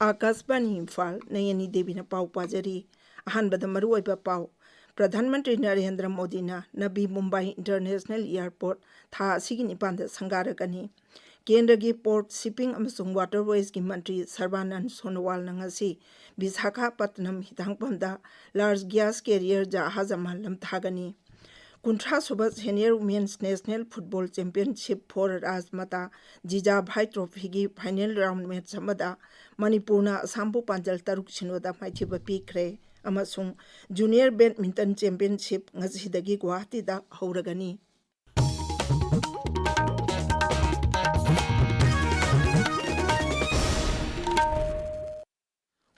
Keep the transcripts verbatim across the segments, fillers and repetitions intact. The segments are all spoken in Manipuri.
ꯑꯥꯀꯥꯁꯕꯥꯅꯤ ꯏꯝꯐꯥꯜ, ꯅꯌꯅꯤ ꯗꯦꯕꯤꯅ ꯄꯥꯎ ꯄꯥꯖꯔꯤ꯫ ꯑꯍꯥꯟꯕꯗ ꯃꯔꯨꯑꯣꯏꯕ ꯄꯥꯎ꯫ ꯄ꯭ꯔꯙꯥꯟ ꯃꯟꯇ꯭ꯔꯤ ꯅꯔꯦꯟꯗ꯭ꯔ ꯃꯣꯗꯤꯅ ꯅꯕꯤ ꯃꯨꯝꯕꯥꯏ ꯏꯟꯇꯔꯅꯦꯁꯅꯦꯜ ꯑꯦꯌꯔꯄꯣꯔꯠ ꯊꯥ ꯑꯁꯤꯒꯤ ꯅꯤꯄꯥꯟꯗ ꯁꯪꯒꯥꯔꯒꯅꯤ꯫ ꯀꯦꯟꯗ꯭ꯔꯒꯤ ꯄꯣꯔꯠ, ꯁꯤꯞꯄꯤꯡ ꯑꯃꯁꯨꯡ ꯋꯥꯇꯔꯋꯦꯖꯀꯤ ꯃꯟꯇ꯭ꯔꯤ ꯁꯔꯕꯥꯅꯟꯗ ꯁꯣꯅꯣꯋꯥꯜꯅ ꯉꯁꯤ ꯕꯤꯁꯥꯈꯥꯄꯠꯅꯝ ꯍꯤꯊꯥꯡꯐꯝꯗ ꯂꯥꯔꯖ ꯒ꯭ꯌꯥꯁ ꯀꯦꯔꯤꯌꯔ ꯖꯍꯥꯖ ꯑꯃ ꯂꯝꯊꯥꯒꯅꯤ꯫ ꯀꯨꯟꯊ꯭ꯔꯥ ꯁꯨꯕ senior women's national football championship for Rajmata Jijabai ꯇ꯭ꯔꯣꯐꯤꯒꯤ ꯐꯥꯏꯅꯦꯜ ꯔꯥꯎꯟ ꯃꯦꯆ ꯑꯃꯗ ꯃꯅꯤꯄꯨꯔꯅ ꯑꯁꯥꯝꯕꯨ ꯄꯥꯟꯖꯜ ꯇꯔꯨꯛ ꯁꯤꯅꯣꯗ ꯃꯥꯏꯊꯤꯕ ꯄꯤꯈ꯭ꯔꯦ꯫ ꯑꯃꯁꯨꯡ ꯖꯨꯅꯤꯌꯔ ꯕꯦꯗꯃꯤꯟꯇꯟ ꯆꯦꯝꯄꯤꯌꯟꯁꯤꯞ ꯉꯁꯤꯗꯒꯤ ꯒꯨꯋꯥꯍꯥꯇꯤꯗ ꯍꯧꯔꯒꯅꯤ꯫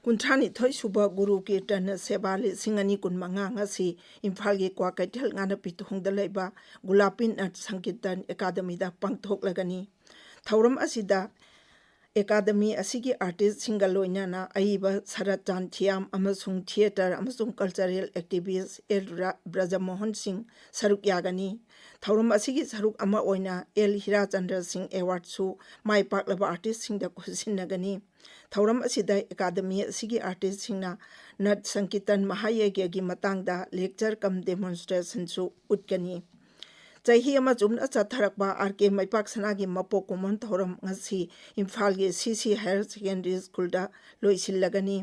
ꯀꯨꯟꯊ꯭ꯔꯥꯅꯤꯊꯣꯏ ꯁꯨꯕ ꯒꯨꯔꯨ ꯀꯤꯔꯇꯟ ꯁꯦꯕꯥ ꯂꯤꯁꯤꯡ ꯑꯅꯤ ꯀꯨꯟꯃꯉꯥ ꯉꯁꯤ ꯏꯝꯐꯥꯜꯒꯤ ꯀ꯭ꯋꯥꯀꯩꯊꯦꯜ ꯉꯥꯅꯄꯤꯊꯣꯡꯗ ꯂꯩꯕ ꯒꯨꯂꯥꯄꯤ ꯅꯠ ꯁꯪꯀꯤꯔꯇꯟ ꯑꯦꯀꯥꯗꯃꯤꯗ ꯄꯥꯡꯊꯣꯛꯂꯒꯅꯤ꯫ ꯊꯧꯔꯝ ꯑꯁꯤꯗ ꯑꯦꯀꯥꯗꯃꯤ ꯑꯁꯤꯒꯤ ꯑꯥꯔꯇꯤꯁꯁꯤꯡꯒ ꯂꯣꯏꯅꯅ ꯑꯏꯕ ꯁꯔꯠ ꯆꯥꯟ ꯊꯤꯌꯥꯝ ꯑꯃꯁꯨꯡ ꯊꯤꯌꯦꯇꯔ ꯑꯃꯁꯨꯡ ꯀꯜꯆꯔꯦꯜ ꯑꯦꯛꯇꯤꯚꯤꯁ ꯑꯦꯜ ꯔ-, ꯕ꯭ꯔꯖꯃꯣꯍꯟ ꯁꯤꯡ ꯁꯔꯨꯛ ꯌꯥꯒꯅꯤ꯫ ꯊꯧꯔꯝ ꯑꯁꯤꯒꯤ ꯁꯔꯨꯛ ꯑꯃ ꯑꯣꯏꯅ ꯑꯦꯜ ꯍꯤꯔꯥꯆꯟꯗ꯭ꯔ ꯁꯤꯡ ꯑꯦꯋꯥꯔꯗꯁꯨ ꯃꯥꯏ ꯄꯥꯛꯂꯕ ꯑꯥꯔꯇꯤꯁꯁꯤꯡꯗ ꯈꯨꯠꯁꯤꯟꯅꯒꯅꯤ꯫ ꯊꯧꯔꯝ ꯑꯁꯤꯗ ꯑꯦꯀꯥꯗꯃꯤ ꯑꯁꯤꯒꯤ ꯑꯥꯔꯇꯤꯁꯁꯤꯡꯅ ꯅꯠ ꯁꯪꯀꯤꯔꯇꯟ ꯃꯍꯥꯌꯒ꯭ꯌꯒꯤ ꯃꯇꯥꯡꯗ ꯂꯦꯛꯆꯔ ꯀꯝ ꯗꯦꯃꯣꯟꯁꯇ꯭ꯔꯦꯁꯟꯁꯨ ꯎꯠꯀꯅꯤ꯫ ꯆꯍꯤ ꯑꯃ ꯆꯨꯞꯅ ꯆꯠꯊꯔꯛꯄ ꯑꯥꯔ ꯀꯦ ꯃꯩꯄꯥꯛ ꯁꯅꯥꯒꯤ ꯃꯄꯣꯛ ꯀꯨꯝꯑꯣꯟ ꯊꯧꯔꯝ ꯉꯁꯤ ꯏꯝꯐꯥꯜꯒꯤ ꯁꯤ ꯁꯤ ꯍꯥꯌꯔ ꯁꯦꯀꯦꯟꯗꯔꯤ ꯁ꯭ꯀꯨꯜꯗ ꯂꯣꯏꯁꯤꯜꯂꯒꯅꯤ꯫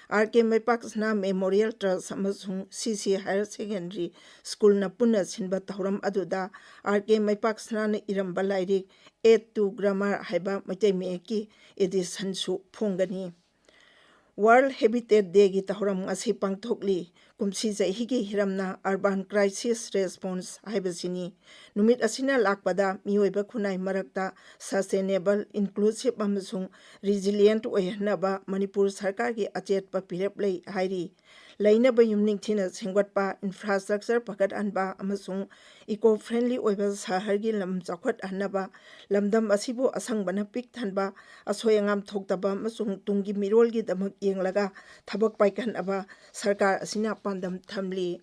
ꯑꯥꯔ ꯀꯦ ꯃꯩꯄꯥꯛ ꯁꯅꯥ ꯃꯦꯃꯣꯔꯤꯌꯦꯜ ꯇ꯭ꯔꯁ ꯑꯃꯁꯨꯡ ꯁꯤ ꯁꯤ ꯍꯥꯌꯔ ꯁꯦꯀꯦꯟꯗꯔꯤ ꯁ꯭ꯀꯨꯜꯅ ꯄꯨꯟꯅ ꯁꯤꯟꯕ ꯊꯧꯔꯝ ꯑꯗꯨꯗ ꯑꯥꯔ ꯀꯦ ꯃꯩꯄꯥꯛ ꯁꯅꯥꯅ ꯏꯔꯝꯕ ꯂꯥꯏꯔꯤꯛ ꯑꯦꯠ ꯇꯨ ꯒ꯭ꯔꯥꯃꯥꯔ ꯍꯥꯏꯕ ꯃꯩꯇꯩ ꯃꯌꯦꯛꯀꯤ ꯑꯦꯗꯤꯁꯟꯁꯨ ꯐꯣꯡꯒꯅꯤ꯫ ꯋꯥꯔꯜꯗ ꯍꯦꯕꯤꯇꯦꯠ ꯗꯦꯒꯤ ꯊꯧꯔꯝ ꯉꯁꯤ ꯄꯥꯡꯊꯣꯛꯂꯤ꯫ ꯀꯨꯝꯁꯤ ꯆꯍꯤꯒꯤ ꯍꯤꯔꯝꯅ ꯑꯔꯕꯥꯟ ꯀ꯭ꯔꯥꯏꯁꯤꯁ ꯔꯦꯁꯄꯣꯟꯁ ꯍꯥꯏꯕꯁꯤꯅꯤ꯫ ꯅꯨꯃꯤꯠ ꯑꯁꯤꯅ ꯂꯥꯛꯄꯗ ꯃꯤꯑꯣꯏꯕ ꯈꯨꯟꯅꯥꯏ ꯃꯔꯛꯇ ꯁꯁꯇꯦꯅꯦꯕꯜ, ꯏꯟꯀ꯭ꯂꯨꯁꯤꯞ ꯑꯃꯁꯨꯡ ꯔꯤꯖꯤꯂꯤꯌꯦꯟꯠ ꯑꯣꯏꯍꯟꯅꯕ ꯃꯅꯤꯄꯨꯔ ꯁꯔꯀꯥꯔꯒꯤ ꯑꯆꯦꯠꯄ ꯐꯤꯔꯦꯞ ꯂꯩ ꯍꯥꯏꯔꯤ꯫ ꯂꯩꯅꯕ ꯌꯨꯝ ꯅꯤꯡꯊꯤꯅ ꯁꯦꯝꯒꯠꯄ, ꯏꯟꯐ꯭ꯔꯥꯁ꯭ꯇ꯭ꯔꯛꯆꯔ ꯐꯒꯠꯍꯟꯕ ꯑꯃꯁꯨꯡ ꯏꯀꯣ ꯐ꯭ꯔꯦꯟꯂꯤ ꯑꯣꯏꯕ ꯁꯍꯔꯒꯤ ꯂꯝ ꯆꯥꯎꯈꯠꯍꯟꯅꯕ, ꯂꯝꯗꯝ ꯑꯁꯤꯕꯨ ꯑꯁꯪꯕꯅ ꯄꯤꯛ ꯊꯟꯕ, ꯑꯁꯣꯏ ꯑꯉꯥꯝ ꯊꯣꯛꯇꯕ ꯑꯃꯁꯨꯡ ꯇꯨꯡꯒꯤ ꯃꯤꯔꯣꯜꯒꯤꯗꯃꯛ ꯌꯦꯡꯂꯒ ꯊꯕꯛ ꯄꯥꯏꯈꯠꯅꯕ ꯁꯔꯀꯥꯔ ꯑꯁꯤꯅ ꯄꯥꯟꯗꯝ ꯊꯝꯂꯤ꯫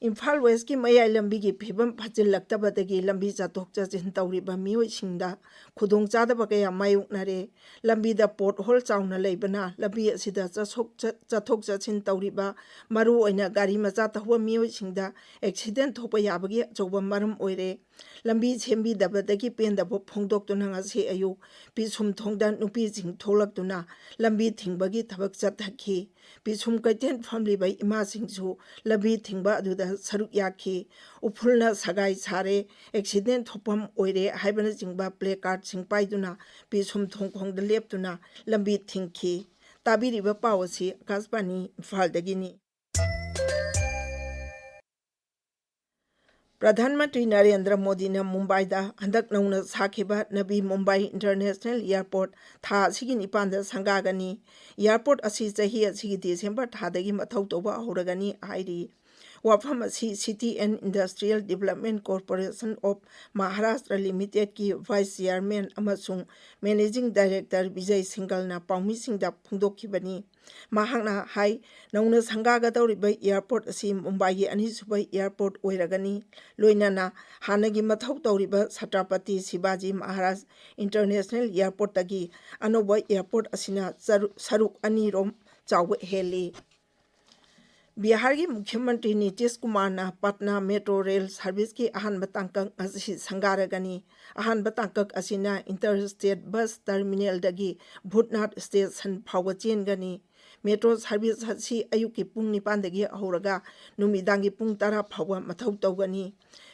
ꯏꯝꯐꯥꯜ ꯋꯦꯁꯀꯤ ꯃꯌꯥꯏ ꯂꯝꯕꯤꯒꯤ ꯐꯤꯕꯝ ꯐꯠꯆꯤꯜꯂꯛꯇꯕꯗꯒꯤ ꯂꯝꯕꯤ ꯆꯠꯊꯣꯛ ꯆꯠꯁꯤꯟ ꯇꯧꯔꯤꯕ ꯃꯤꯑꯣꯏꯁꯤꯡꯗ ꯈꯨꯗꯣꯡꯆꯥꯗꯕ ꯀꯌꯥ ꯃꯥꯌꯣꯛꯅꯔꯦ꯫ ꯂꯝꯕꯤꯗ ꯄꯣꯠ ꯍꯣꯜ ꯆꯥꯎꯅ ꯂꯩꯕꯅ ꯂꯝꯕꯤ ꯑꯁꯤꯗ ꯆꯠꯊꯣꯛ ꯆꯠ-, ꯆꯠꯊꯣꯛ ꯆꯠꯁꯤꯟ ꯇꯧꯔꯤꯕ ꯃꯔꯨꯑꯣꯏꯅ ꯒꯥꯔꯤ ꯃꯆꯥ ꯊꯧꯕ ꯃꯤꯑꯣꯏꯁꯤꯡꯗ ꯑꯦꯛꯁꯤꯗꯦꯟ ꯊꯣꯛꯄ ꯌꯥꯕꯒꯤ ꯑꯆꯧꯕ ꯃꯔꯝ ꯑꯣꯏꯔꯦ꯫ ꯂꯝꯕꯤ ꯁꯦꯝꯕꯤꯗꯕꯗꯒꯤ ꯄꯦꯟꯗꯕ ꯐꯣꯡꯗꯣꯛꯇꯨꯅ ꯉꯁꯤ ꯑꯌꯨꯛ ꯄꯤꯁꯨꯝꯊꯣꯡꯗ ꯅꯨꯄꯤꯁꯤꯡ ꯊꯣꯛꯂꯛꯇꯨꯅ ꯂꯝꯕꯤ ꯊꯤꯡꯕꯒꯤ ꯊꯕꯛ ꯆꯠꯊꯈꯤ꯫ ꯄꯤꯁꯨꯝ ꯀꯩꯊꯦꯜ ꯐꯝꯂꯤꯕ ꯏꯃꯥꯁꯤꯡꯁꯨ ꯂꯝꯕꯤ ꯊꯤꯡꯕ ꯑꯗꯨꯗ ꯁꯔꯨꯛ ꯌꯥꯈꯤ꯫ ꯎꯐꯨꯜꯅ ꯁꯒꯥꯏ ꯁꯥꯔꯦ, ꯑꯦꯛꯁꯤꯗꯦꯟ ꯊꯣꯛꯐꯝ ꯑꯣꯏꯔꯦ ꯍꯥꯏꯕꯅꯆꯤꯡꯕ ꯄ꯭ꯂꯦ ꯀꯥꯔꯗꯁꯤꯡ ꯄꯥꯏꯗꯨꯅ ꯄꯤꯁꯨꯝꯊꯣꯡ ꯈꯣꯡꯗ ꯂꯦꯞꯇꯨꯅ ꯂꯝꯕꯤ ꯊꯤꯡꯈꯤ꯫ ꯇꯥꯕꯤꯔꯤꯕ ꯄꯥꯎ ꯑꯁꯤ ꯑꯀꯥꯁꯕꯥꯅꯤ ꯏꯝꯐꯥꯜꯗꯒꯤꯅꯤ꯫ ꯄ꯭ꯔꯙꯥꯟ ꯃꯟꯇ꯭ꯔꯤ ꯅꯔꯦꯟꯗ꯭ꯔ ꯃꯣꯗꯤꯅ ꯃꯨꯝꯕꯥꯏꯗ ꯍꯟꯗꯛ ꯅꯧꯅ ꯁꯥꯈꯤꯕ ꯅꯕꯤ ꯃꯨꯝꯕꯥꯏ ꯏꯟꯇꯔꯅꯦꯁꯅꯦꯜ ꯏꯌꯥꯔꯄꯣꯔꯠ ꯊꯥ ꯑꯁꯤꯒꯤ ꯅꯤꯄꯥꯟꯗ ꯁꯪꯒꯥꯒꯅꯤ꯫ ꯏꯌꯥꯔꯄꯣꯔꯠ ꯑꯁꯤ ꯆꯍꯤ ꯑꯁꯤꯒꯤ ꯗꯤꯁꯦꯝꯕꯔ ꯊꯥꯗꯒꯤ ꯃꯊꯧ ꯇꯧꯕ ꯍꯧꯔꯒꯅꯤ ꯍꯥꯏꯔꯤ꯫ ꯋꯥꯐꯝ ꯑꯁꯤ City and Industrial Development Corporation of Maharashtra Limitedꯀꯤ ꯚꯥꯏꯁ ꯆꯤꯌꯥꯔꯃꯦꯟ ꯑꯃꯁꯨꯡ ꯃꯦꯅꯦꯖꯤꯡ ꯗꯥꯏꯔꯦꯛꯇꯔ ꯕꯤꯖꯌ ꯁꯤꯡꯒꯜꯅ ꯄꯥꯎꯃꯤꯁꯤꯡꯗ ꯐꯣꯡꯗꯣꯛꯈꯤꯕꯅꯤ꯫ ꯃꯍꯥꯛꯅ ꯍꯥꯏ, ꯅꯧꯅ ꯁꯪꯒꯥꯒꯗꯧꯔꯤꯕ ꯏꯌꯥꯔꯄꯣꯔꯠ ꯑꯁꯤ ꯃꯨꯝꯕꯥꯏꯒꯤ ꯑꯅꯤꯁꯨꯕ ꯏꯌꯥꯔꯄꯣꯔꯠ ꯑꯣꯏꯔꯒꯅꯤ꯫ ꯂꯣꯏꯅꯅ ꯍꯥꯟꯅꯒꯤ ꯃꯊꯧ ꯇꯧꯔꯤꯕ ꯁꯇ꯭ꯔꯄꯇꯤ ꯁꯤꯕꯥꯖꯤ ꯃꯍꯥꯔꯥꯖ ꯏꯟꯇꯔꯅꯦꯁꯅꯦꯜ ꯏꯌꯥꯔꯄꯣꯔꯠꯇꯒꯤ ꯑꯅꯧꯕ ꯏꯌꯥꯔꯄꯣꯔꯠ ꯑꯁꯤꯅ ꯆꯔꯨ-, ꯁꯔꯨꯛ ꯑꯅꯤꯔꯣꯝ ꯆꯥꯎꯕ ꯍꯦꯜꯂꯤ꯫ ꯕꯤꯍꯥꯔꯒꯤ ꯃꯨꯈ꯭ꯌ ꯃꯟꯇ꯭ꯔꯤ ꯅꯤꯇꯤꯁ ꯀꯨꯃꯥꯔꯅ ꯄꯠꯅꯥ ꯃꯦꯇ꯭ꯔꯣ ꯔꯦꯜ ꯁꯔꯚꯤꯁꯀꯤ ꯑꯍꯥꯟꯕ ꯇꯥꯡꯀꯛ ꯑꯁꯤ ꯁꯪꯒꯥꯔꯒꯅꯤ꯫ ꯑꯍꯥꯟꯕ ꯇꯥꯡꯀꯛ ꯑꯁꯤꯅ ꯏꯟꯇꯔ ꯁ꯭ꯇꯦꯠ ꯕꯁ ꯇꯔꯃꯤꯅꯦꯜꯗꯒꯤ ꯚꯨꯠꯅꯥꯊ ꯁ꯭ꯇꯦꯁꯟ ꯐꯥꯎꯕ ꯆꯦꯟꯒꯅꯤ꯫ ꯃꯦꯇ꯭ꯔꯣ ꯁꯔꯚꯤꯁ ꯑꯁꯤ ꯑꯌꯨꯛꯀꯤ ꯄꯨꯡ ꯅꯤꯄꯥꯟꯗꯒꯤ ꯍꯧꯔꯒ ꯅꯨꯃꯤꯗꯥꯡꯒꯤ ꯄꯨꯡ ꯇꯔꯥ ꯐꯥꯎꯕ ꯃꯊꯧ ꯇꯧꯒꯅꯤ꯫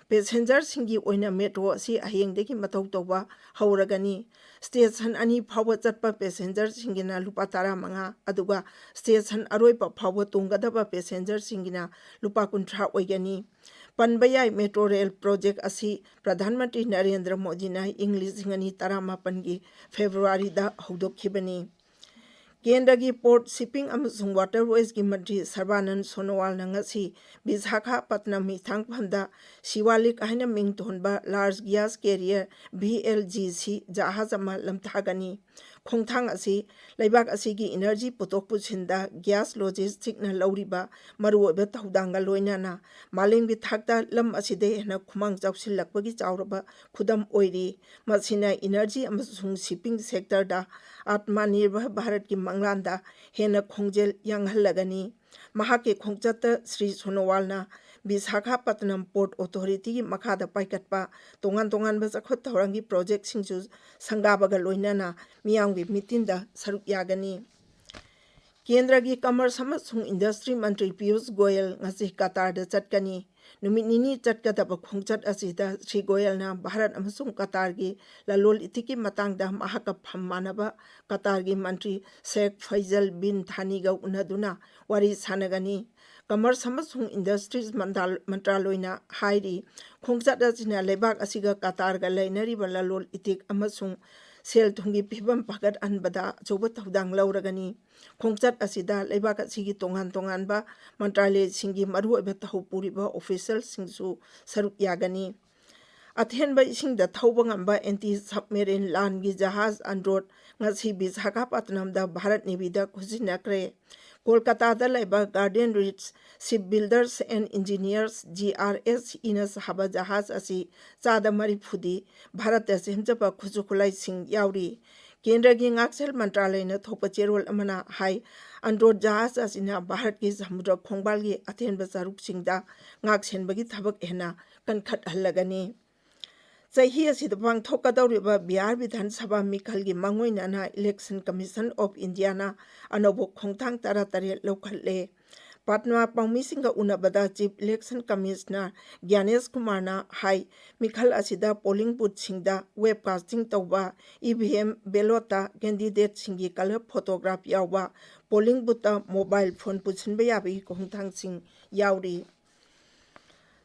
ꯄꯦꯁꯦꯟꯖꯔꯁꯤꯡꯒꯤ ꯑꯣꯏꯅ ꯃꯦꯇ꯭ꯔꯣ ꯑꯁꯤ ꯍꯌꯦꯡꯗꯒꯤ ꯃꯊꯧ ꯇꯧꯕ ꯍꯧꯔꯒꯅꯤ꯫ ꯁ꯭ꯇꯦꯁꯟ ꯑꯅꯤ ꯐꯥꯎꯕ ꯆꯠꯄ ꯄꯦꯁꯦꯟꯖꯔꯁꯤꯡꯒꯤꯅ ꯂꯨꯄꯥ ꯇꯔꯥꯃꯉꯥ, ꯑꯗꯨꯒ ꯁ꯭ꯇꯦꯁꯟ ꯑꯔꯣꯏꯕ ꯐꯥꯎꯕ ꯇꯣꯡꯒꯗꯕ ꯄꯦꯁꯦꯟꯖꯔꯁꯤꯡꯒꯤꯅ ꯂꯨꯄꯥ ꯀꯨꯟꯊ꯭ꯔꯥ ꯑꯣꯏꯒꯅꯤ꯫ ꯄꯟꯕ ꯌꯥꯏ, ꯃꯦꯇ꯭ꯔꯣ ꯔꯦꯜ ꯄ꯭ꯔꯣꯖꯦꯛ ꯑꯁꯤ ꯄ꯭ꯔꯙꯥꯟ ꯃꯟꯇ꯭ꯔꯤ ꯅꯔꯦꯟꯗ꯭ꯔ ꯃꯣꯗꯤꯅ ꯏꯪ ꯂꯤꯁꯤꯡ ꯑꯅꯤ ꯇꯔꯥꯃꯥꯄꯟꯒꯤ ꯐꯦꯕ꯭ꯔꯨꯋꯥꯔꯤꯗ ꯍꯧꯗꯣꯛꯈꯤꯕꯅꯤ꯫ ꯀꯦꯟꯗ꯭ꯔꯒꯤ ꯄꯣꯔꯠ, ꯁꯤꯞꯄꯤꯡ ꯑꯃꯁꯨꯡ ꯋꯥꯇꯔꯋꯦꯖꯀꯤ ꯃꯟꯇ꯭ꯔꯤ ꯁꯔꯕꯥꯅꯟꯗ ꯁꯣꯅꯣꯋꯥꯜꯅ ꯉꯁꯤ ꯕꯤꯁꯥꯈꯥꯄꯠꯅꯝ ꯍꯤꯊꯥꯡꯐꯝꯗ ꯁꯤꯋꯥꯂꯤꯛ ꯍꯥꯏꯅ ꯃꯤꯡ ꯊꯣꯟꯕ large gas carrier, V L G C, ꯖꯍꯥꯖ ꯑꯃ ꯂꯝꯊꯥꯒꯅꯤ꯫ ꯈꯣꯡꯊꯥꯡ ꯑꯁꯤ ꯂꯩꯕꯥꯛ ꯑꯁꯤꯒꯤ ꯏꯅꯔꯖꯤ ꯄꯨꯊꯣꯛ ꯄꯨꯁꯤꯟꯗ ꯒ꯭ꯌꯥꯁ ꯂꯣꯖꯤꯁꯇꯤꯛꯅ ꯂꯧꯔꯤꯕ ꯃꯔꯨꯑꯣꯏꯕ ꯊꯧꯗꯥꯡꯒ ꯂꯣꯏꯅꯅ ꯃꯥꯂꯦꯝꯒꯤ ꯊꯥꯛꯇ ꯂꯝ ꯑꯁꯤꯗ ꯍꯦꯟꯅ ꯈꯨꯃꯥꯡ ꯆꯥꯎꯁꯤꯜꯂꯛꯄꯒꯤ ꯆꯥꯎꯔꯕ ꯈꯨꯗꯝ ꯑꯣꯏꯔꯤ꯫ ꯃꯁꯤꯅ ꯏꯅꯔꯖꯤ ꯑꯃꯁꯨꯡ ꯁꯤꯞꯄꯤꯡ ꯁꯦꯛꯇꯔꯗ ꯑꯥꯠꯃꯅꯤꯔꯚꯔ ꯚꯥꯔꯠꯀꯤ ꯃꯪꯂꯥꯟꯗ ꯍꯦꯟꯅ ꯈꯣꯡꯖꯦꯜ ꯌꯥꯡꯍꯜꯂꯒꯅꯤ꯫ ꯃꯍꯥꯛꯀꯤ ꯈꯣꯡꯆꯠꯇ ꯁ꯭ꯔꯤ ꯁꯣꯅꯣꯋꯥꯜꯅ ꯕꯤꯁꯥꯈꯥꯄꯠꯅꯝ ꯄꯣꯔꯠ ꯑꯣꯊꯣꯔꯤꯇꯤꯒꯤ ꯃꯈꯥꯗ ꯄꯥꯏꯈꯠꯄ ꯇꯣꯉꯥꯟ ꯇꯣꯉꯥꯟꯕ ꯆꯥꯎꯈꯠ ꯊꯧꯔꯥꯡꯒꯤ ꯄ꯭ꯔꯣꯖꯦꯛꯁꯤꯡꯁꯨ ꯁꯪꯒꯥꯕꯒ ꯂꯣꯏꯅꯅ ꯃꯤꯌꯥꯝꯒꯤ ꯃꯤꯇꯤꯟꯗ ꯁꯔꯨꯛ ꯌꯥꯒꯅꯤ꯫ ꯀꯦꯟꯗ꯭ꯔꯒꯤ ꯀꯃꯔꯁ ꯑꯃꯁꯨꯡ ꯏꯟꯗꯁꯇ꯭ꯔꯤ ꯃꯟꯇ꯭ꯔꯤ ꯄꯤꯌꯨꯁ ꯒꯣꯌꯜ ꯉꯁꯤ ꯀꯇꯥꯔꯗ ꯆꯠꯀꯅꯤ꯫ ꯅꯨꯃꯤꯠ ꯅꯤꯅꯤ ꯆꯠꯀꯗꯕ ꯈꯣꯡꯆꯠ ꯑꯁꯤꯗ ꯁ꯭ꯔꯤ ꯒꯣꯌꯜꯅ ꯚꯥꯔꯠ ꯑꯃꯁꯨꯡ ꯀꯇꯥꯔꯒꯤ ꯂꯂꯣꯟ ꯏꯇꯤꯛꯀꯤ ꯃꯇꯥꯡꯗ ꯃꯍꯥꯛꯀ ꯐꯝ ꯃꯥꯟꯅꯕ ꯀꯇꯥꯔꯒꯤ ꯃꯟꯇ꯭ꯔꯤ ꯁꯦꯈ ꯐꯩꯖꯜ ꯕꯤꯟ ꯊꯥꯅꯤꯒ ꯎꯅꯗꯨꯅ ꯋꯥꯔꯤ ꯁꯥꯟꯅꯒꯅꯤ꯫ ꯀꯃꯔꯁ ꯑꯃꯁꯨꯡ ꯏꯟꯗꯁꯇ꯭ꯔꯤꯁ ꯃꯟꯗꯥꯜ-, ꯃꯟꯇ꯭ꯔꯥꯂꯣꯏꯅ ꯍꯥꯏꯔꯤ, ꯈꯣꯡꯆꯠ ꯑꯁꯤꯅ ꯂꯩꯕꯥꯛ ꯑꯁꯤꯒ ꯀꯇꯥꯔꯒ ꯂꯩꯅꯔꯤꯕ ꯂꯂꯣꯟ ꯏꯇꯤꯛ ꯑꯃꯁꯨꯡ ꯁꯦꯜ ꯊꯨꯝꯒꯤ ꯐꯤꯕꯝ ꯐꯒꯠꯍꯟꯕꯗ ꯑꯆꯧꯕ ꯊꯧꯗꯥꯡ ꯂꯧꯔꯒꯅꯤ꯫ ꯈꯣꯡꯆꯠ ꯑꯁꯤꯗ ꯂꯩꯕꯥꯛ ꯑꯁꯤꯒꯤ ꯇꯣꯉꯥꯟ ꯇꯣꯉꯥꯟꯕ ꯃꯟꯇ꯭ꯔꯥꯂꯌꯁꯤꯡꯒꯤ ꯃꯔꯨꯑꯣꯏꯕ ꯊꯧ ꯄꯨꯔꯤꯕ ꯑꯣꯐꯤꯁꯤꯌꯦꯜꯁꯤꯡꯁꯨ ꯁꯔꯨꯛ ꯌꯥꯒꯅꯤ꯫ ꯑꯊꯦꯟꯕ ꯏꯁꯤꯡꯗ ꯊꯧꯕ ꯉꯝꯕ ꯑꯦꯟꯇꯤ ꯁꯕꯃꯦꯔꯤꯟ ꯂꯥꯟꯒꯤ ꯖꯍꯥꯖ ꯑꯟꯗ꯭ꯔꯣꯠ ꯉꯁꯤ ꯕꯤꯁꯥꯈꯥꯄꯠꯅꯝꯗ ꯚꯥꯔꯠ ꯅꯦꯚꯤꯗ ꯈꯨꯠꯁꯤꯟꯅꯈ꯭ꯔꯦ꯫ ꯀꯣꯜꯀꯇꯥꯗ ꯂꯩꯕ garden reach ship builders and engineers, G R S ꯏꯅ ꯁꯥꯕ ꯖꯍꯥꯖ ꯑꯁꯤ ꯆꯥꯗ ꯃꯔꯤꯐꯨꯗꯤ ꯚꯥꯔꯠꯇ ꯁꯦꯝꯖꯕ ꯈꯨꯠꯁꯨ ꯈꯨꯠꯂꯥꯏꯁꯤꯡ ꯌꯥꯎꯔꯤ꯫ ꯀꯦꯟꯗ꯭ꯔꯒꯤ ꯉꯥꯛꯁꯦꯜ ꯃꯟꯇ꯭ꯔꯥꯂꯌꯅ ꯊꯣꯛꯄ ꯆꯦꯔꯣꯜ ꯑꯃꯅ ꯍꯥꯏ, ꯑꯟꯗ꯭ꯔꯣꯠ ꯖꯍꯥꯖ ꯑꯁꯤꯅ ꯚꯥꯔꯠꯀꯤ ꯁꯃꯨꯗ꯭ꯔ ꯈꯣꯡꯕꯥꯜꯒꯤ ꯑꯊꯦꯟꯕ ꯁꯔꯨꯛꯁꯤꯡꯗ ꯉꯥꯛꯁꯦꯟꯕꯒꯤ ꯊꯕꯛ ꯍꯦꯟꯅ ꯀꯟꯈꯠꯍꯜꯂꯒꯅꯤ꯫ ꯆꯍꯤ ꯑꯁꯤꯗ ꯄꯥꯡꯊꯣꯛꯀꯗꯧꯔꯤꯕ ꯕꯤꯍꯥꯔ ꯕꯤꯙꯥꯟ ꯁꯚꯥ ꯃꯤꯈꯜꯒꯤ ꯃꯥꯡꯑꯣꯏꯅꯅ Election Commission of Indiaꯅ ꯑꯅꯧꯕ ꯈꯣꯡꯊꯥꯡ ꯇꯔꯥꯇꯔꯦꯠ ꯂꯧꯈꯠꯂꯦ꯫ ꯄꯠꯅꯥ ꯄꯥꯎꯃꯤꯁꯤꯡꯒ ꯎꯅꯕꯗ Chief Election Commissioner ꯒ꯭ꯌꯥꯅꯦꯁ ꯀꯨꯃꯥꯔꯅ ꯍꯥꯏ, ꯃꯤꯈꯜ ꯑꯁꯤꯗ polling boothꯁꯤꯡꯗ webcasting ꯇꯧꯕ, ꯏ ꯚꯤ ꯑꯦꯝ ballotꯇ candidateꯁꯤꯡꯒꯤ colour photograph ꯌꯥꯎꯕ, polling boothꯇ mobile phone ꯄꯨꯁꯤꯟꯕ ꯌꯥꯕꯒꯤ ꯈꯣꯡꯊꯥꯡꯁꯤꯡ ꯌꯥꯎꯔꯤ꯫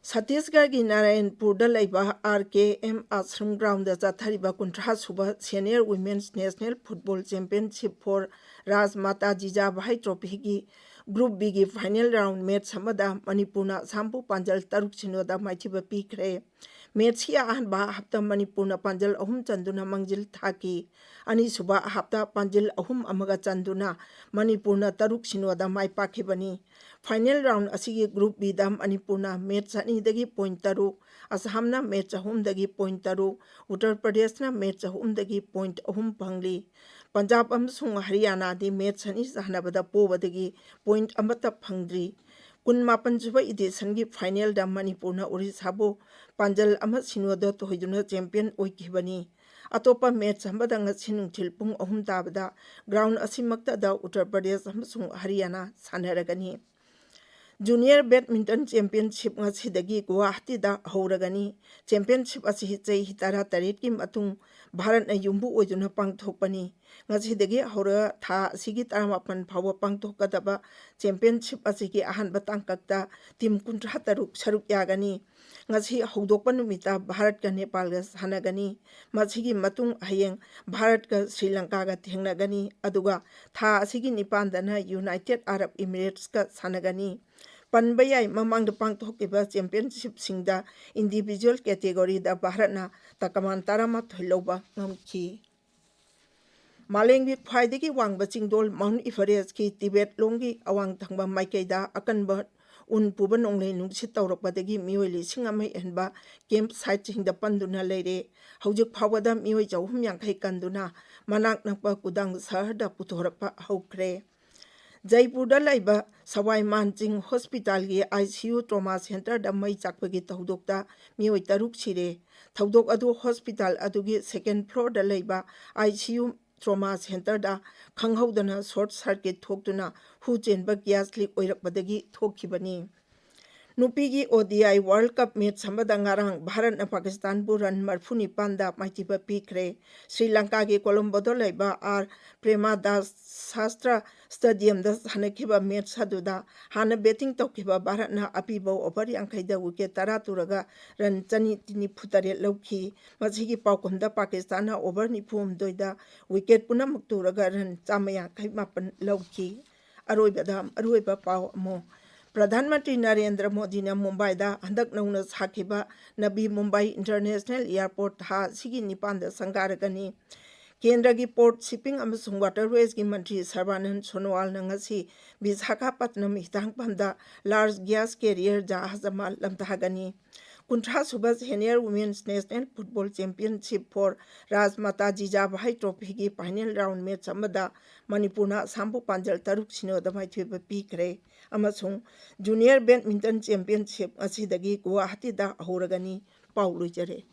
ꯁꯠꯇꯤꯁꯒꯔꯒꯤ ꯅꯥꯔꯥꯌꯟꯄꯨꯔꯗ ꯂꯩꯕ ꯑꯥꯔ ꯀꯦ ꯑꯦꯝ ꯑꯥꯁ꯭ꯔꯝ groundꯗ ꯆꯠꯊꯔꯤꯕ ꯀꯨꯟꯊ꯭ꯔꯥ ꯁꯨꯕ Senior Women's National Football Championship for Rajmata ꯖꯤꯖꯥꯕꯥꯏ Trophyꯒꯤ Group Bꯒꯤ final round match ꯑꯃꯗ ꯃꯅꯤꯄꯨꯔꯅ ꯑꯁꯥꯝꯕꯨ ꯄꯥꯟꯖꯜ ꯇꯔꯨꯛ ꯁꯤꯅꯣꯗ ꯃꯥꯏꯊꯤꯕ ꯄꯤꯈ꯭ꯔꯦ꯫ Matchꯀꯤ ꯑꯍꯥꯟꯕ halfꯇ ꯃꯅꯤꯄꯨꯔꯅ ꯄꯥꯟꯖꯜ ꯑꯍꯨꯝ ꯆꯟꯗꯨꯅ ꯃꯥꯡꯖꯤꯜ ꯊꯥꯈꯤ꯫ ꯑꯅꯤꯁꯨꯕ halfꯇ ꯄꯥꯟꯖꯤꯜ ꯑꯍꯨꯝ ꯑꯃꯒ ꯆꯟꯗꯨꯅ ꯃꯅꯤꯄꯨꯔꯅ ꯇꯔꯨꯛ ꯁꯤꯅꯣꯗ ꯃꯥꯏ ꯄꯥꯛꯈꯤꯕꯅꯤ꯫ Final round ꯑꯁꯤꯒꯤ Group Bꯗ ꯃꯅꯤꯄꯨꯔꯅ match ꯑꯅꯤꯗꯒꯤ point ꯇꯔꯨꯛ, ꯑꯁꯥꯝꯅ match ꯑꯍꯨꯝꯗꯒꯤ point ꯇꯔꯨꯛ, ꯎꯠꯇꯔ ꯄ꯭ꯔꯗꯦꯁꯅ match ꯑꯍꯨꯝꯗꯒꯤ point ꯑꯍꯨꯝ ꯐꯪꯂꯤ꯫ ꯄꯟꯖꯥꯕ ꯑꯃꯁꯨꯡ ꯍꯔꯤꯌꯥꯅꯥꯗꯤ match ꯑꯅꯤ ꯁꯥꯟꯅꯕꯗ ꯄꯣꯕꯗꯒꯤ point ꯑꯃꯠꯇ ꯐꯪꯗ꯭ꯔꯤ꯫ ꯀꯨꯟꯃꯥꯄꯟ ꯁꯨꯕ editionꯒꯤ finalꯗ ꯃꯅꯤꯄꯨꯔꯅ ꯑꯣꯔꯤꯁꯥꯕꯨ ꯄꯥꯟꯖꯜ ꯑꯃ ꯁꯤꯅꯣꯗ ꯊꯣꯏꯗꯨꯅ champion ꯑꯣꯏꯈꯤꯕꯅꯤ꯫ ꯑꯇꯣꯞꯄ match ꯑꯃꯗ ꯉꯁꯤ ꯅꯨꯡꯊꯤꯜ ꯄꯨꯡ ꯑꯍꯨꯝ ꯇꯥꯕꯗ ground ꯑꯁꯤꯃꯛꯇꯗ ꯎꯠꯇꯔ ꯄ꯭ꯔꯗꯦꯁ ꯑꯃꯁꯨꯡ ꯍꯔꯤꯌꯥꯅꯥ ꯁꯥꯟꯅꯔꯒꯅꯤ꯫ Junior Badminton Championship ꯉꯁꯤꯗꯒꯤ ꯒꯨꯋꯥꯍꯥꯇꯤꯗ ꯍꯧꯔꯒꯅꯤ꯫ Championship ꯑꯁꯤ ꯆꯍꯤ ꯇꯔꯥꯇꯔꯦꯠꯀꯤ ꯃꯇꯨꯡ ꯚꯥꯔꯠꯅ ꯌꯨꯝꯕꯨ ꯑꯣꯏꯗꯨꯅ ꯄꯥꯡꯊꯣꯛꯄꯅꯤ꯫ ꯉꯁꯤꯗꯒꯤ ꯍꯧꯔꯒ ꯊꯥ ꯑꯁꯤꯒꯤ ꯇꯔꯥꯃꯥꯄꯟ ꯐꯥꯎꯕ ꯄꯥꯡꯊꯣꯛꯀꯗꯕ championship ꯑꯁꯤꯒꯤ ꯑꯍꯥꯟꯕ ꯇꯥꯡꯀꯛꯇ team ꯀꯨꯟꯊ꯭ꯔꯥ ꯇꯔꯨꯛ ꯁꯔꯨꯛ ꯌꯥꯒꯅꯤ꯫ ꯉꯁꯤ ꯍꯧꯗꯣꯛꯄ ꯅꯨꯃꯤꯠꯇ ꯚꯥꯔꯠꯀ ꯅꯦꯄꯥꯜꯒ ꯁꯥꯟꯅꯒꯅꯤ꯫ ꯃꯁꯤꯒꯤ ꯃꯇꯨꯡ ꯍꯌꯦꯡ ꯚꯥꯔꯠꯀ ꯁ꯭ꯔꯤ ꯂꯪꯀꯥꯒ ꯊꯦꯡꯅꯒꯅꯤ, ꯑꯗꯨꯒ ꯊꯥ ꯑꯁꯤꯒꯤ ꯅꯤꯄꯥꯟꯗꯅ United Arab Emiratesꯀ ꯁꯥꯟꯅꯒꯅꯤ꯫ ꯄꯟꯕ ꯌꯥꯏ, ꯃꯃꯥꯡꯗ ꯄꯥꯡꯊꯣꯛꯈꯤꯕ championshipꯁꯤꯡꯗ individual categoryꯗ ꯚꯥꯔꯠꯅ ꯇꯀꯃꯥꯟ ꯇꯔꯥꯃꯥꯊꯣꯏ ꯂꯧꯕ ꯉꯝꯈꯤ꯫ ꯃꯥꯂꯦꯝꯒꯤ ꯈ꯭ꯋꯥꯏꯗꯒꯤ ꯋꯥꯡꯕ ꯆꯤꯡꯗꯣꯜ Mount Everestꯀꯤ ꯇꯤꯕꯦꯠ ꯂꯣꯝꯒꯤ ꯑꯋꯥꯡ ꯊꯪꯕ ꯃꯥꯏꯀꯩꯗ ꯑꯀꯟꯕ ꯎꯟ ꯄꯨꯕ ꯅꯣꯡꯂꯩ ꯅꯨꯡꯁꯤꯠ ꯇꯧꯔꯛꯄꯗꯒꯤ ꯃꯤꯑꯣꯏ ꯂꯤꯁꯤꯡ ꯑꯃ ꯍꯦꯟꯕ camp siteꯁꯤꯡꯗ ꯄꯟꯗꯨꯅ ꯂꯩꯔꯦ꯫ ꯍꯧꯖꯤꯛ ꯐꯥꯎꯕꯗ ꯃꯤꯑꯣꯏ ꯆꯍꯨꯝ ꯌꯥꯡꯈꯩ ꯀꯟꯗꯨꯅ ꯃꯅꯥꯛ ꯅꯛꯄ ꯀꯨꯗꯥꯡ ꯁꯍꯔꯗ ꯄꯨꯊꯣꯔꯛꯄ ꯍꯧꯈ꯭ꯔꯦ꯫ ꯖꯩꯄꯨꯔꯗ ꯂꯩꯕ ꯁꯋꯥꯏ ꯃꯥꯟꯁꯤꯡ ꯍꯣꯁꯄꯤꯇꯥꯜꯒꯤ ICU trauma centreꯗ ꯃꯩ ꯆꯥꯛꯄꯒꯤ ꯊꯧꯗꯣꯛꯇ ꯃꯤꯑꯣꯏ ꯇꯔꯨꯛ ꯁꯤꯔꯦ꯫ ꯊꯧꯗꯣꯛ ꯑꯗꯨ ꯍꯣꯁꯄꯤꯇꯥꯜ ꯑꯗꯨꯒꯤ second floorꯗ ꯂꯩꯕ ICU trauma centreꯗ ꯈꯪꯍꯧꯗꯅ short circuit ꯊꯣꯛꯇꯨꯅ ꯍꯨ ꯆꯦꯟꯕ gas leak ꯑꯣꯏꯔꯛꯄꯗꯒꯤ ꯊꯣꯛꯈꯤꯕꯅꯤ꯫ ꯅꯨꯄꯤꯒꯤ ODI World Cup match ꯑꯃꯗ ꯉꯔꯥꯡ ꯚꯥꯔꯠꯅ ꯄꯥꯀꯤꯁꯇꯥꯟꯕꯨ run ꯃꯔꯤꯐꯨ ꯅꯤꯄꯥꯟꯗ ꯃꯥꯏꯊꯤꯕ ꯄꯤꯈ꯭ꯔꯦ꯫ ꯁ꯭ꯔꯤ ꯂꯪꯀꯥꯒꯤ ꯀꯣꯂꯝꯕꯣꯗ ꯂꯩꯕ R Premadasa Sastram Stadiumꯗ ꯁꯥꯟꯅꯈꯤꯕ match ꯑꯗꯨꯗ ꯍꯥꯟꯅ batting ꯇꯧꯈꯤꯕ ꯚꯥꯔꯠꯅ ꯑꯄꯤꯕ over ꯌꯥꯡꯈꯩꯗ wicket ꯇꯔꯥ ꯇꯨꯔꯒ run ꯆꯅꯤ ꯅꯤꯐꯨ ꯇꯔꯦꯠ ꯂꯧꯈꯤ꯫ ꯃꯁꯤꯒꯤ ꯄꯥꯎꯈꯨꯝꯗ ꯄꯥꯀꯤꯁꯇꯥꯟꯅ over ꯅꯤꯐꯨ ꯍꯨꯝꯗꯣꯏꯗ wicket ꯄꯨꯝꯅꯃꯛ ꯇꯨꯔꯒ run ꯆꯥꯝꯃ ꯌꯥꯡꯈꯩ ꯃꯥꯄꯟ ꯂꯧꯈꯤ꯫ ꯑꯔꯣꯏꯕꯗ ꯑꯔꯣꯏꯕ ꯄꯥꯎ ꯑꯃꯨꯛ, ꯄ꯭ꯔꯙꯥꯟ ꯃꯟꯇ꯭ꯔꯤ ꯅꯔꯦꯟꯗ꯭ꯔ ꯃꯣꯗꯤꯅ ꯃꯨꯝꯕꯥꯏꯗ ꯍꯟꯗꯛ ꯅꯧꯅ ꯁꯥꯈꯤꯕ ꯅꯕꯤ ꯃꯨꯝꯕꯥꯏ ꯏꯟꯇꯔꯅꯦꯁꯅꯦꯜ ꯑꯦꯌꯔꯄꯣꯔꯠ ꯊꯥ ꯑꯁꯤꯒꯤ ꯅꯤꯄꯥꯟꯗ ꯁꯪꯒꯥꯔꯒꯅꯤ꯫ ꯀꯦꯟꯗ꯭ꯔꯒꯤ ꯄꯣꯔꯠ, ꯁꯤꯞꯄꯤꯡ ꯑꯃꯁꯨꯡ ꯋꯥꯇꯔꯋꯦꯖꯀꯤ ꯃꯟꯇ꯭ꯔꯤ ꯁꯔꯕꯥꯅꯟꯗ ꯁꯣꯅꯣꯋꯥꯜꯅ ꯉꯁꯤ ꯕꯤꯁꯥꯈꯥꯄꯠꯅꯝ ꯍꯤꯊꯥꯡꯐꯝꯗ ꯂꯥꯔꯖ ꯒ꯭ꯌꯥꯁ ꯀꯦꯔꯤꯌꯔ ꯖꯍꯥꯖ ꯑꯃ ꯂꯝꯗꯥꯒꯅꯤ꯫ ꯀꯨꯟꯊ꯭ꯔꯥ ꯁꯨꯕ senior women's national football championship for Rajmata Jijabai ꯇ꯭ꯔꯣꯐꯤꯒꯤ ꯐꯥꯏꯅꯦꯜ ꯔꯥꯎꯟ ꯃꯦꯆ ꯑꯃꯗ ꯃꯅꯤꯄꯨꯔꯅ ꯑꯁꯥꯝꯕꯨ ꯄꯥꯟꯖꯜ ꯇꯔꯨꯛ ꯁꯤꯅꯣꯗ ꯃꯥꯏꯊꯤꯕ ꯄꯤꯈ꯭ꯔꯦ꯫ ꯑꯃꯁꯨꯡ ꯖꯨꯅꯤꯌꯔ ꯕꯦꯗꯃꯤꯟꯇꯟ ꯆꯦꯝꯄꯤꯌꯟꯁꯤꯞ ꯉꯁꯤꯗꯒꯤ ꯒꯨꯋꯥꯍꯥꯇꯤꯗ ꯍꯧꯔꯒꯅꯤ꯫ ꯄꯥꯎ ꯂꯣꯏꯖꯔꯦ꯫